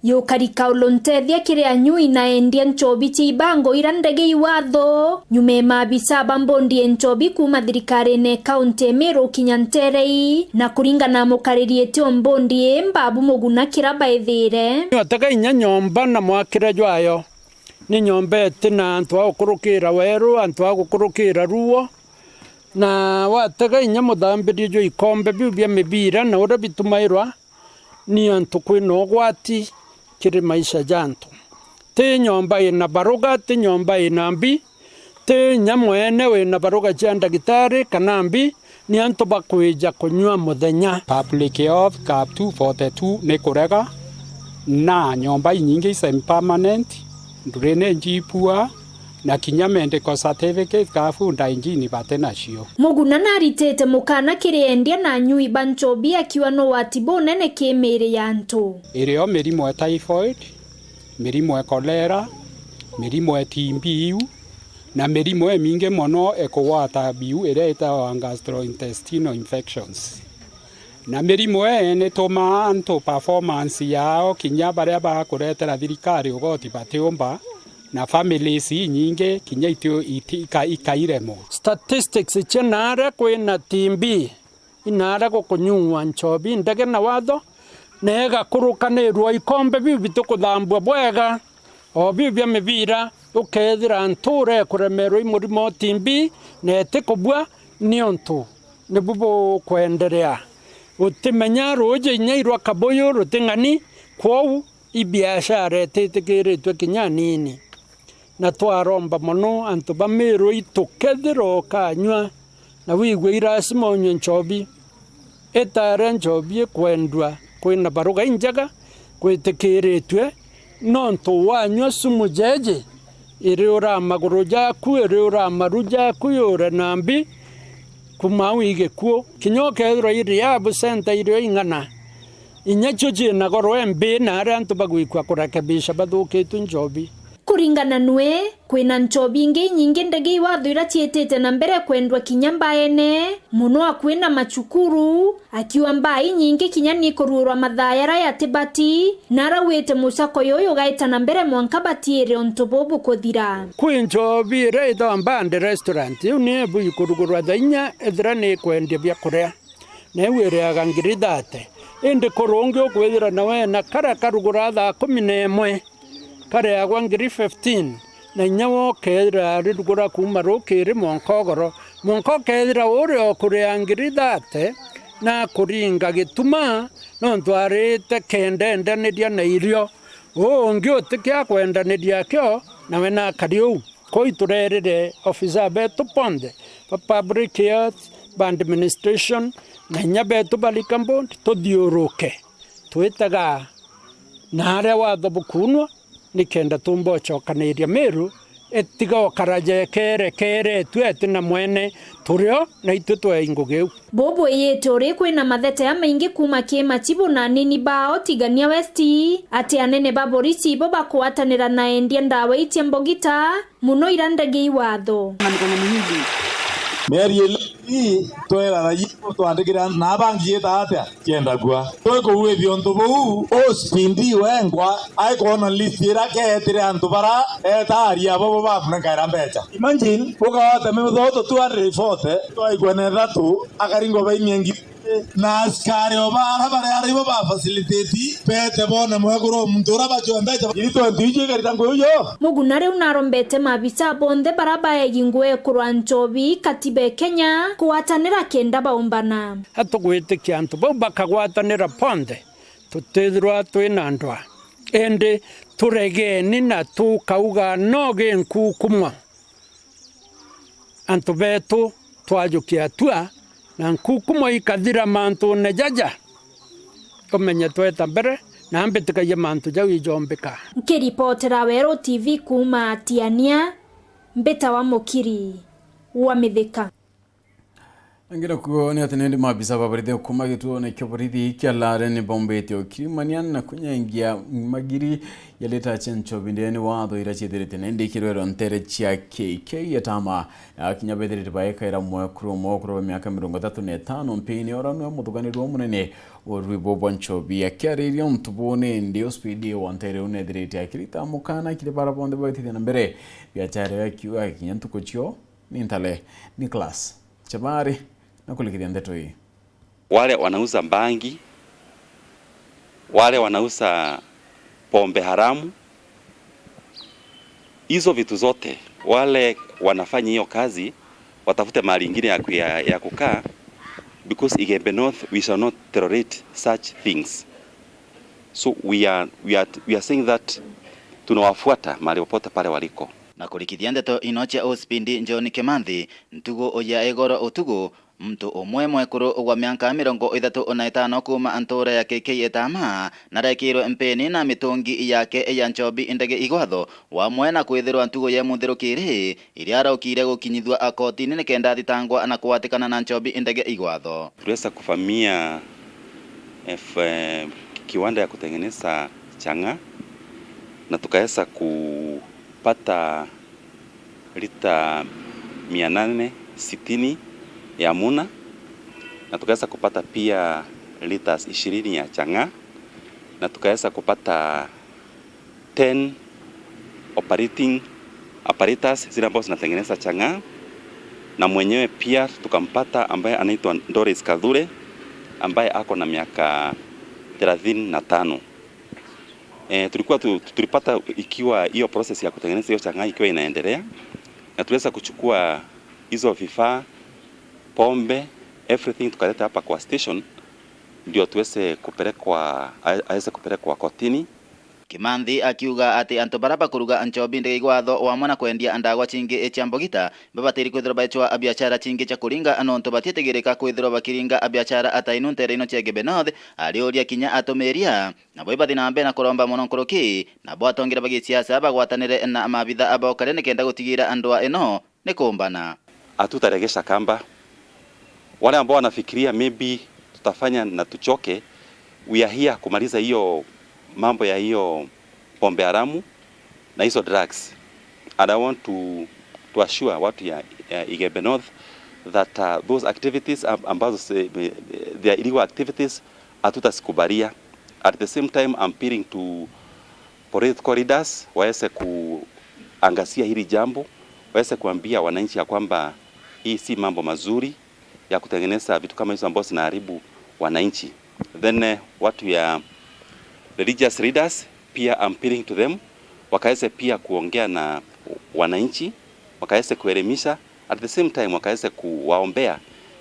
yukari kaulu ntethia kiri anyui na endia nchobi cia ibango ira ndege iwatho, nyuma e maabisa ba mbondi e nchobi kuuma thirikarine kaunti e Meru kinya ntere ii, na kuringana na mukariri itio mbondi ii Mbabu Muguna kira baithire. Otega inya nyomba na mwakire jwayo. Ni nyomba iti na antu a gukurukira weru, antu a gukurukira ruo, na watega inya muthambirie jwa ikombe biu bia mibira na uria bitumairwa ni antu kwina ugwati kiri maisha ja antu. Ti nyomba ina baruga, ti nyomba ina mbi, ti inya mwene wina baruga cia ndagitari kana mbi, ni antu bakwija kunyua muthenya. Public Health Cap two forty-two ni kurega, na nyomba inyingi i semi-permanent, ndurine njipua, na kinya medical certificate ka food hygiene bati nacio. Muguna naritite mukana kiri endia na anyui ba nchobi akiuga ni ugwati bunene ki miiri ya antu. Irio mirimo e typhoid, mirimo e cholera, mirimo e T B iu, na mirimo imingi mono ikugwata biu iria itawa gastrointestinal infections. Na mirimo ii nitumaa antu performance yao kinya baria bakuretera thirikari ugoti batiumba, na families inyingi kinya itio iti-, ika-, ikairemwa. Statistics cia naaria kwina T B, inaria gukunyung'wa nchobi ndege na watho, na igakurukanirua ikombe biu bitikuthambua bwega, o biu bia mibira, ukeethira ntuura ikuremerwa i murimo o T B, na itikubua niuntu nibu bukwenderea. Utimenya ruuji inya irwa kabuyu ruting'ani, kwou i biashara ititikiritue kinya anini. Na twaromba mono antu ba Meru itu, kethira ukanyua na wigue i lazima unyue nchobi, itaria nchobi ikwendua kwina baruga injega gwitikiritue, nontu wanyua sumu jeeji, iriura maguru jaku, iriura maru jaku, yure na mbi, kuma au i gikuu. Kinya ukethirwa i rehab center irio ing'ana, inya cio ciina goro embi, na aria antu bagwikua kurekebisha bathukitue nchobi. Kuringana nwe, kwina nchobi ingi inyingi ndege iwatho ira ciitite na mbere kwendwa kinya mbaene, mono akui na macukuru, akiuga mbaa inyingi kinya ni kuruurwa mathaa jaria yatibati, na arauite musako juju ugaita na mbere mwanka batiire untu buu bukuthira. Kwi nchobi iria itagwa Mbande Restaurant, iu ni ebu ikurugurwa thaa inya ethira ni ikwendia biakuria, na iu iriaga ngiri thate. Indi kurungi ukwithira nawe na karia karuguraa thaa kumi na imwe, kariagwa ngiri fifteen, na inya we ukeethira arirugura kuuma rukiri mwanka ugoro, mwanka ukeethira uria ukuria ngiri thate na akuringa gituma, nontu arite kenda endaniria na irio. Uu ungi utikia kwendaniria akio, nawe nakari uu. Kwou iturerire ofisa betu bonthe ba public health, ba administration, na inya betu ba liquor board, tuthiuruke twitaga na aria watho bukunwa, nikenda tumba ucokaniria Meru itiga ukara jekerekeretue eti na mwene turio na itwe twei ngugi iu. Buu bwiyite uri kwina mathete jamaingi kuuma ki machibu na anini bao Tigania West, ati anene ba borisi ibo bakwatanira na endia ndawa icia mbogita, mono ira ndege iwatho. Mieri ili ii twera raia twandikire antu na bangi ita atia kienda kua. Twikuwithia untu buu, O C P D wengwa aikwona list ira keetire antu bara eta aria abo bo bakunenkaira mbecha. Imagine, ukawata mithoto two hundred forty, twaikwa na ithatu, akaringwa baimia ngiri. Na askari o bara baria ibo ba facilitate, beete boone mwekuru o muntu uria bacua mbecha ngiri twenty iji ikarita ngugi uju. Muguna riu narombete maabisa bonthe bara baegi ngugi kurwa nchobi katiba e Kenya kugwatanira kenda baumbana. Atugwitikia antu bau bakagwatanira bonthe, tutithirwa twina ndwaa, indi turegeni na tukauga no ginkukumwa. Antu betu twajukia atua, na nkukumo ikathira mantune jaja, umenye tweta mbere na mbitikagia mantu jau ijombika. Nkiripotera Weru T V kuuma Tiania, mbitawa Mukiri wa Mithika. Angina kuo ni ati nindi maabisa ba borithi kuuma gituone kia borithi kia Lare ni baumbite ukirimania na kunyengia magiri ya lita cia nchobi ndene watho ira ciithirite nindi ikirwerwa ntere cia K K Etama. Akinya bethirite baekaira mwekuru umwe ukuru wa miaka mirongo ithatu na itano mpini ora niwe muthuganiri wa munene wa rwibo bwa nchobi. Akiariria untu buu nindi O C P D wa ntere unethirite akirita mukana kiri bara bonthe baitithia na mbere biachara ya kiuga kinya ntuku cio ni ntale. Nicholas Chabari na kulikithia ndeto ii. Wale wanauza bangi, wale wanauza pombe haramu, hizo vitu zote, wale wanafanya hiyo kazi, watafute mahali ingine ya, ya, ya kukaa, because Igembe North, we shall not tolerate such things. So we are, we are, we are saying that tunawafuata mahali popote pale waliko. Na kurikithia ndeto ino cia O C P D John Kimanthi, ntugu ya igoro utugu, muntu umwe mwekuru gwa miaka mirongo ithatu na itano kuuma ntuura ya K K Etama narekirwe mpini na mitungi yake ya nchobi ndege igwatho, wamwe na kwithirwa ntugu yemunthirukiri iria arokire gukinyithua akotini nikenda athitangwa na kugwatikana na nchobi ndege igwatho. Tuliweza kuvamia, eh, f-, eh, kiwanda ya kutengeneza chang'aa na tukaweza kupata lita mia nane sitini ya muna, na tukaweza kupata pia liters ishirini ya chang'aa, na tukaweza kupata ten operating apparatus zile ambazo zinatengeneza chang'aa, na mwenyewe pia tukampata ambaye anaitwa Doris Kathure ambaye ako na miaka thelathini na tano. Eh, tulikuwa tu-, tulipata ikiwa hiyo process ya kutengeneza hiyo chang'aa ikiwa inaendelea, na tuliweza kuchukua hizo vifaa, pombe, everything tukaleta hapa kwa station, ndio tuweze kupelekwa, a-, aweze kupelekwa kotini. Kimanthi akiuga ati antu baria bakuruga nchobi ndege igwatho wamwe na kwendia ndagwa cingi cia mbogita babatiri kwithirwa baecwa biachara cingi cia kuringa nontu batietigirika kwithirwa bakiringa biachara atainu ntere ino cia Igembe North, ariuria kinya atumiria. Nabo ibathi na mbere na kuromba mono nkuruki, nabo atongeria ba gisiasa bagwatanire na maabitha ba ukaria nikenda gutigira ndwaa ino ni kumbana. Hatutaregesha kamba. Wale ambao wanafikiria maybe tutafanya na tuchoke, we are here kumaliza hiyo mambo ya hiyo pombe haramu na hizo drugs. And I want to, to assure watu ya, ya Igembe North that, uh, those activities am-, ambazo se-, they are illegal activities, hatutazikubalia. At the same time, I'm appealing to political leaders waweze kuangazia hili jambo, waweze kuambia wananchi ya kwamba hii si mambo mazuri ya kutengeneza vitu kama hizo ambazo zinaharibu wananchi. Then, eh, watu ya religious leaders pia, I'm appealing to them, wakaweze pia kuongea na wananchi, wakaweze kuelimisha, at the same time wakaweze kuwaombea,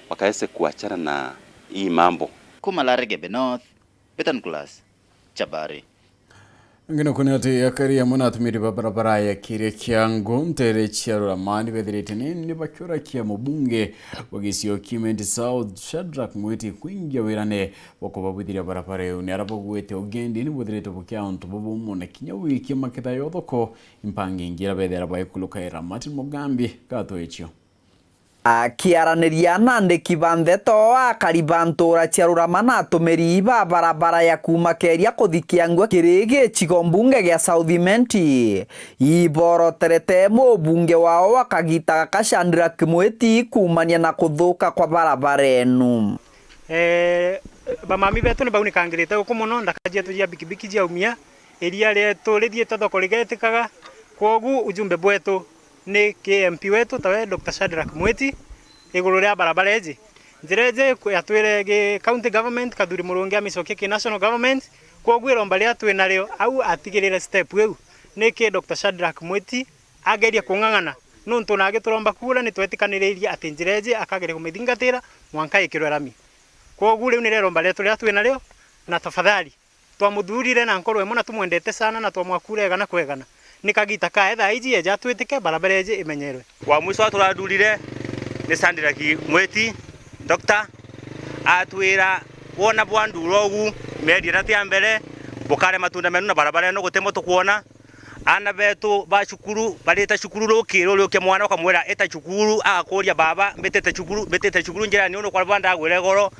wakaweze kuachana na hii mambo. Kuma Lare Igembe North, Betan Class, Chabari. Ngina kuni ati akari amwe na atumiri ba barabara ya Kiria Kiangu ntere cia Rurama ni bethirite ni, ni bakiurakia mubunge wa gisio Kimenti South, Shadrack Mwiti, kuingia wirane bwa kubabwithiria barabara iu. Ni aria bagwite ugendi ni buthirite bukia untu bubu muna kinya wiki maketha yothoko impangi ingi iria bethera baikulukaira. Martin Mugambi gatwichio. Akiaraniria na andiki ba ndeto, akari ba ntuura cia Rurama na atumiri ba barabara ya kuuma Keria kuthi Kiangua kiri gicigo mbunge gia South Imenti, iboroterete mubunge wao wa kagita gaka Shadrack Mwiti kuumania na kuthuka kwa barabara enu. Eh, bamami betu ni baunikangirite guku mono, ndaka cietu cia bikibiki ciaumia, iria rietu rithiite thoko rigetikaga. Kwogu ujumbe bwetu ni ki M P wetu tawe Doctor Shadrack Mwiti iguru ria barabara iji. Njira iji yatwire gi county government, Kathuri Murungi amicokie ki national government. Kwogu iromba riria twi nario au atigirire step iu ni ki Doctor Shadrack Mwiti agerie kung'ang'ana, nuntu nagi turomba kuura ni twetikaniriirie ati njira iji akageria kumithingatira mwanka ikirwe rami. Kwogu riu nirio iromba rietu riria twi nario, na tafadhali, twamuthurire na nkoro imwe na tumwendete sana na twamwakuura igana kwa igana. Ni kagita kae thaa iji eja atwitike, barabara iji imenyerwe. Wa mwisho turathurire ni Shadrack Mwiti, doctor, atwira, "Wona bwanduura ugu mieri ithatu ya mbere, bukare matunda menu na barabara ino gutimo tukwona." Aana betu ba cukuru barite cukuru rukiri, uriukia mwana ukamwira, "Ita cukuru," agakuria, "Baba, mbitite cukuru, mbitite cukuru njirani unu kwa baba ndagwire goro."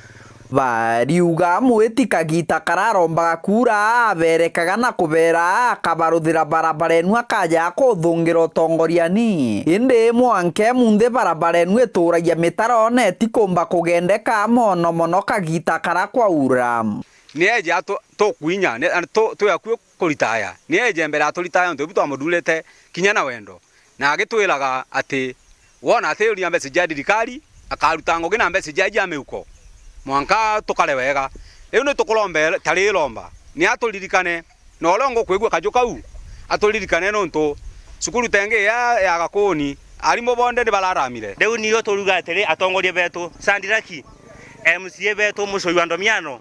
Bariuga mwiti kagita kararombaga kuura aberekaga na kubera akabaruthira barabara enu akaja kuthungira utongoriani. Indi mwanka munthi barabara enu ituragia mitaro na itikumba kugendeka mono mono kagita kara kwaura. Ni eje atu-, tukwinya, ni, tu-, twi akui kuritaya. Ni eje mbere aturitaya, untu biu twamuthurite kinya na wendo. Na agitwiraga ati, wona atiuria mbeca cia thirikari, akaruta ngugi na mbeca cia, cia miuko. Mwanka tukare wega. Riu ni tukurombe, tari romba. Ni aturirikane, na uria ngukwigua kaju kau, aturirikane nontu cukuru tengi ya, ya Gakuni, arimu bonthe ni bararamire. Riu nio turuga atiri, atongoria betu, Sandiraki, M C A betu, Mucui wa Ndomiano,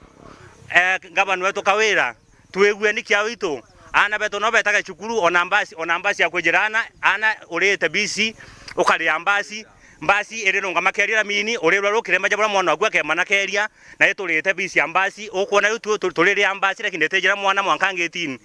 eh, ngavana wetu Kawira, twigueni kiao itu. Aana betu no betage cukuru, ona mbasi, ona mbasi ya kwijira aana, aana urite bisi, ukaria mbasi, mbasi irirungama keria ramini, urirwa rukirema ja buria mwana waku akemana keria, na iturite bisi ya mbasi, ukwona riu tu-, tu-, turiria mbasi, lakini itijira mwana mwanka ngitini.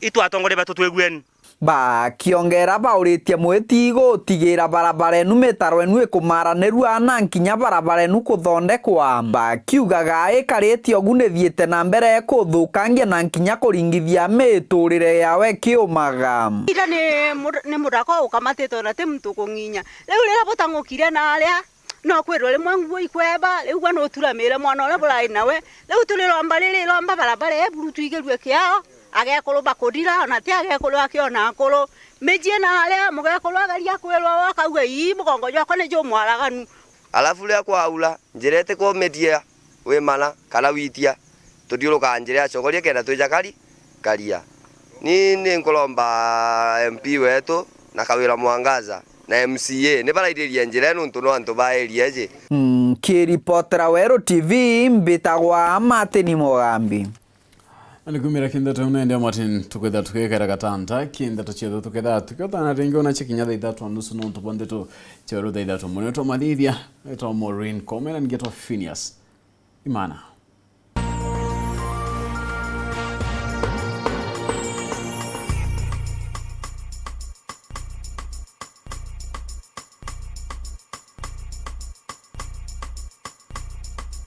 Itu atongoria betu twigueni. Bakiongera bauritie mwiti gutigira barabara enu mitaro enu ikumaranirua na nkinya barabara enu kuthondekwa. Bakiugaga ikaritie ugu nithiite na mbere kuthukangia na nkinya kuringithia miturire yawe kiumaga. Ira ni mur-, ni murako ukamatite ona ti muntu kung'inya. Riu riria butang'ukire na aria, no kwirwa rimwe nguo ikweba, riu gwe nuturamire mwana uria burai nawe. Riu turi romba riri romba barabara e buru twigirue kiao, agekuru bakurira, ona ti agekuru aki ona akuru. Mijie na aria mugekuru ageria kwirwa we akauga, "Ii, mugongo jwakwa ni jumwaraganu." Alafu riria kwaura, njira itikumitia wi mana kana witia, tuthiurukaga njira ya cogoria kenda twija kari, karia. Ni, ni nkuromba M P wetu na Kawira Mwangaza na M C A ni barairiria njira ino nontu no antu ba area iji. Nkiripotera Weru T V, mbitagwa Martin Mugambi. Ni kumira kintheto ino ende Martin, tukwitha tukikera gatanta, kintheto cietu tukitha tukiotana ringi ona cikinya thaa ithatu na nusu nontu bwa ntheto cia Weru thaa ithatu. Munene twa Mathithia, etwa Maureen Kome na ningi etwa Phineas Imana.